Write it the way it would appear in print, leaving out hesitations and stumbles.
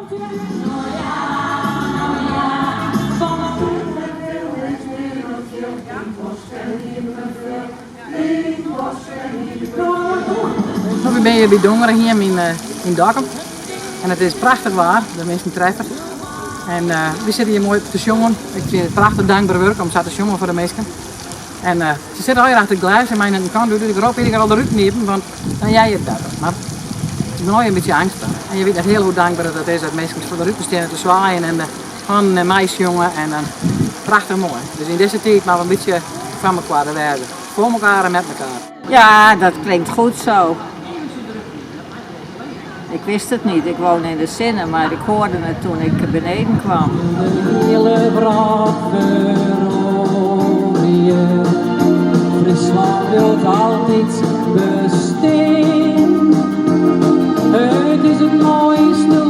We binne hjir by Dongerehiem yn Dokkum en it is prachtich waar, de minsken treffe. En wy sitte hjir moai te sjongen. Ik fyn it prachtich dankber wurk om sa te sjongen foar de minsken. En se sitte allegear achter it glês en my net in kant út, dus ik rop iedere kear al de ruten iepen, want dan hear je it better. Mar ik bin allegear in bytsje eangstich. En je witte net hiel hoe dankber dat is dat minsken foar de ruten steane te swaaien en hannen en meisjonge en dan prachtich moai. Dus yn dizze tiid moatte we in bytsje foar mekoar der wêze. Voor elkaar en met elkaar. Ja, dat klinkt goed zo. Ik wist het niet, ik woon in de Sinne, maar ik hoorde het toen ik beneden kwam. De hiele wrâld feroarje. Fryslân bliuwt altyd bestean. It is it moaiste.